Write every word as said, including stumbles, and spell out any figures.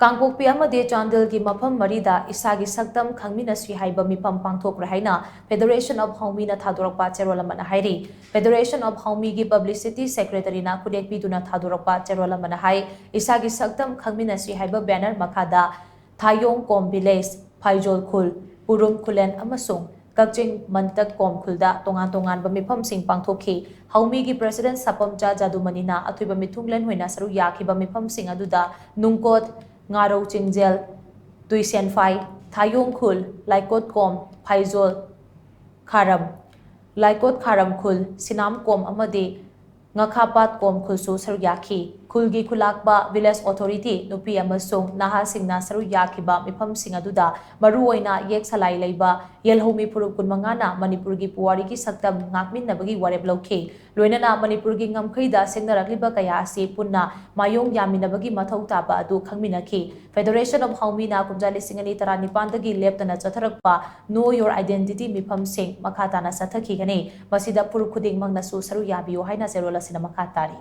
ꯀꯥꯡꯄꯣꯛꯄꯤ ꯑꯃꯗꯤ ꯆꯥꯟꯗꯦꯜꯒꯤ ꯃꯐꯝ ꯃꯔꯤꯗ ꯏꯁꯥꯒꯤ ꯁꯛꯇꯝ ꯈꯪꯃꯤꯟꯅꯁꯤ ꯍꯥꯏꯕ ꯃꯤꯐꯝ ꯄꯥꯡꯊꯣꯛꯈ꯭ꯔꯦ ꯍꯥꯏꯅ Federation of Haomina ꯊꯥꯗꯣꯔꯛꯄ ꯆꯦꯔꯣꯜ ꯑꯃꯅ ꯍꯥꯏꯔꯤ꯫ Federation of Haomiꯒꯤ publicity secretaryꯅ ꯈꯨꯗꯦꯛ ꯄꯤꯗꯨꯅ ꯊꯥꯗꯣꯔꯛꯄ ꯆꯦꯔꯣꯜ ꯑꯃꯅ ꯍꯥꯏ, ꯏꯁꯥꯒꯤ ꯁꯛꯇꯝ ꯈꯪꯃꯤꯟꯅꯁꯤ ꯍꯥꯏꯕ banner ꯃꯈꯥꯗ ꯊꯥꯌꯣꯡ ꯀꯣꯝ village, ꯐꯥꯏꯖꯣꯜ ꯈꯨꯜ, ꯄꯨꯔꯨꯝ ꯈꯨꯂꯦꯟ ꯑꯃꯁꯨꯡ ꯀꯛꯆꯤꯡ ꯃꯟꯇꯛ ꯀꯣꯝ ꯈꯨꯜꯗ ꯇꯣꯉꯥꯟ ꯇꯣꯉꯥꯟꯕ ꯃꯤꯐꯝꯁꯤꯡ ꯄꯥꯡꯊꯣꯛꯈꯤ꯫ ꯍꯥꯎꯃꯤꯒꯤ president ꯁꯥꯄꯝꯆꯥ ꯖꯥꯗꯨꯃꯅꯤꯅ ꯑꯊꯣꯏꯕ ꯃꯤꯊꯨꯡꯂꯦꯟ ꯍꯣꯏꯅ ꯁꯔꯨꯛ ꯌꯥꯈꯤꯕ ꯃꯤꯐꯝꯁꯤꯡ ꯑꯗꯨꯗ ꯅꯨꯡꯀꯣꯠ, ꯉꯥꯔꯧ ꯆꯤꯡꯖꯦꯜ, ꯇꯨꯏꯁꯦꯟꯐꯥꯏ, ꯊꯥꯌꯣꯡ ꯈꯨꯜ, ꯂꯥꯏꯀꯣꯠ ꯀꯣꯝ, ꯐꯥꯏꯖꯣꯜ ꯈꯥꯔꯝ, ꯂꯥꯏꯀꯣꯠ ꯈꯥꯔꯝ ꯈꯨꯜ, ꯁꯤꯅꯥꯝ ꯀꯣꯝ ꯑꯃꯗꯤ ꯉꯥꯈꯥꯄꯥꯠ ꯀꯣꯝ ꯈꯨꯜꯁꯨ ꯁꯔꯨꯛ ꯌꯥꯈꯤ꯫ ꯈꯨꯜꯒꯤ ꯈꯨꯂꯥꯛꯄ, village authority, ꯅꯨꯄꯤ ꯑꯃꯁꯨꯡ ꯅꯍꯥꯁꯤꯡꯅ ꯁꯔꯨꯛ ꯌꯥꯈꯤꯕ ꯃꯤꯐꯝꯁꯤꯡ ꯑꯗꯨꯗ ꯃꯔꯨꯑꯣꯏꯅ ꯌꯦꯛ ꯁꯂꯥꯏ ꯂꯩꯕ ꯌꯦꯜꯍꯧꯃꯤ ꯐꯨꯔꯨꯞ ꯀꯨꯟꯃꯉꯥꯅ ꯃꯅꯤꯄꯨꯔꯒꯤ ꯄꯨꯋꯥꯔꯤꯒꯤ ꯁꯛꯇꯝ ꯉꯥꯛꯃꯤꯟꯅꯕꯒꯤ ꯋꯥꯔꯦꯞ ꯂꯧꯈꯤ꯫ ꯂꯣꯏꯅꯅ ꯃꯅꯤꯄꯨꯔꯒꯤ ꯉꯝꯈꯩꯗ ꯁꯦꯡꯅꯔꯛꯂꯤꯕ ꯀꯌꯥ ꯑꯁꯤ ꯄꯨꯟꯅ ꯃꯥꯌꯣꯡ ꯌꯥꯃꯤꯟꯅꯕꯒꯤ ꯃꯊꯧ ꯇꯥꯕ ꯑꯗꯨ ꯈꯪꯃꯤꯟꯅꯈꯤ꯫ Federation of ꯍꯥꯎꯃꯤꯅ ꯀꯨꯝꯖꯥ ꯂꯤꯁꯤꯡ ꯑꯅꯤ ꯇꯔꯥꯅꯤꯄꯥꯟꯗꯒꯤ ꯂꯦꯞꯇꯅ ꯆꯠꯊꯔꯛꯄ Know Your Identity ꯃꯤꯐꯝꯁꯤꯡ ꯃꯈꯥ ꯇꯥꯅ ꯆꯠꯊꯈꯤꯒꯅꯤ꯫ ꯃꯁꯤꯗ ꯐꯨꯔꯨꯞ ꯈꯨꯗꯤꯡꯃꯛꯅꯁꯨ ꯁꯔꯨꯛ ꯌꯥꯕꯤꯌꯨ ꯍꯥꯏꯅ ꯆꯦꯔꯣꯜ ꯑꯁꯤꯅ ꯃꯈꯥ ꯇꯥꯔꯤ꯫